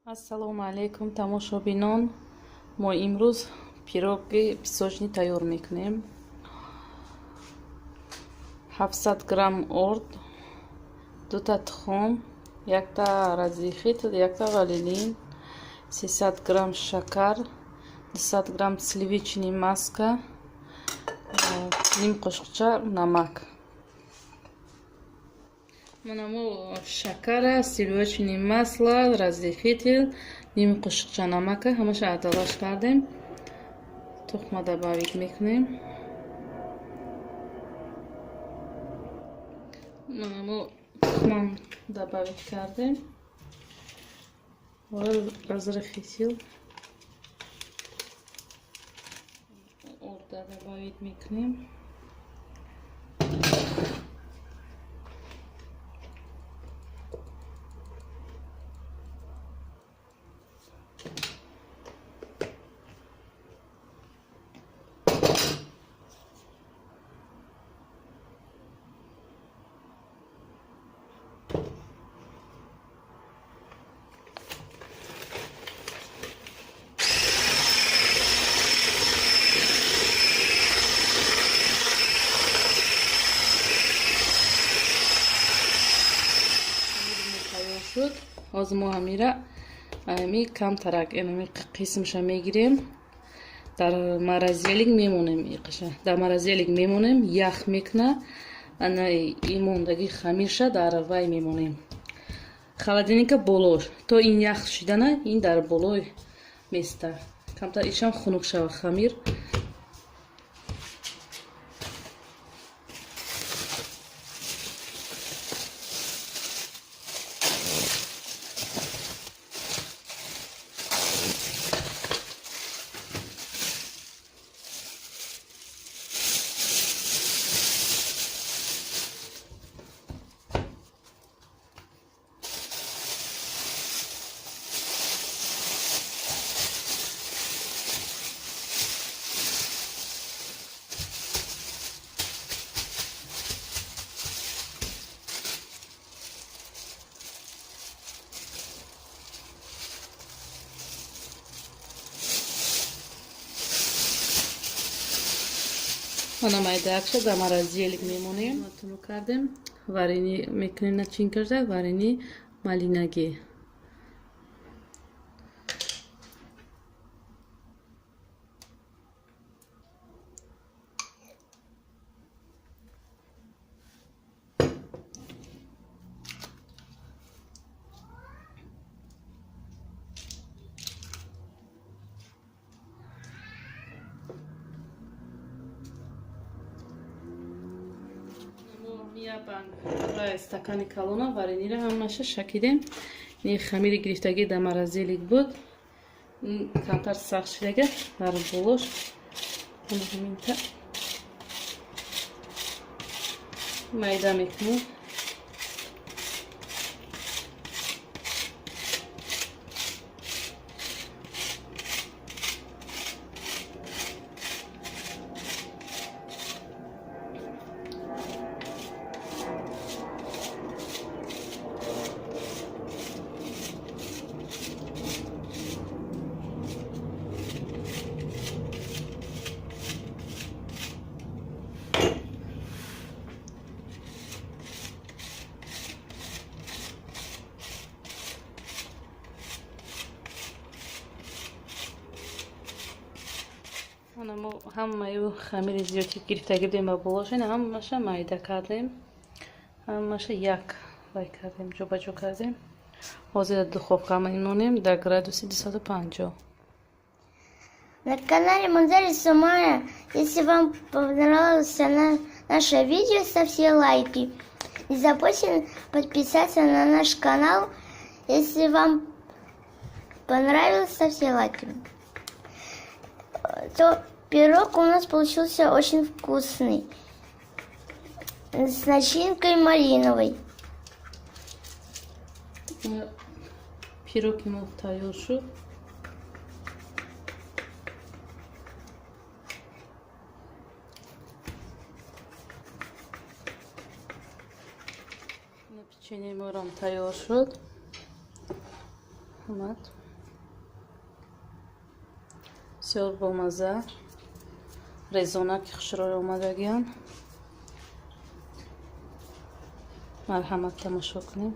Ассалому алайкум, тамошобинон. Мо имрӯз пироги песочный тайёр мекунем. 700 грамм орд, дута тухм, якта разрыхлитель, якта ванилин, 300 грамм шакар, 200 грамм сливочный маска, ним қошуқча намак. Мана мо шакара, сливочный масло, разрыхлитель, ним қошуқча намака ҳамаша аралаш кардем. Тухма добавить мекунем. Мана мо тухмам добавить кардем. Разрыхлитель орда добавить мекунем. Шуд. Ҳозир мо ҳамира ами камтарак энами қисмша мегирем, дар морозильник мемонем, иқаша дар морозильник мемонем, ях мекуна. Ана и мондаги хамирша дар вай мемонем, холодильника болош, то ин ях шидана ин дар болой места, камтар ишам хунук шава хамир. Мана майдаакша дар морозильник мемонем. Тунук кардем, варенье мекунем, начинкашда варенье малинагӣ. Стакани калона вареньера ҳамаша шакидем. Ин хамири гирифтагӣ дар морозильник буд, камтар сахт шидага, дар болош ҳаминта майда мекунем. Мо ҳамаи хамири зиёд гирифтагӣ будем ба болош, ина ҳамаша майда кардем, ҳамаша як вай кардем, ҷобаҷо кардем. Ҳозир дар духовка мемонем дар градуси 250. На канале Манзари Сумая. Если вам понравилось наше видео, ставьте лайки. Не забудьте подписаться на наш канал. Если вам понравилось, ставьте лайки. То пирог у нас получился очень вкусный, с начинкой малиновой. Пироги мо тайёр шуд. Печенье морам тайёр шуд. Омад, бисёр бомазза, резонаки хушрӯй омадагиан. Марҳамат, тамошо кунем.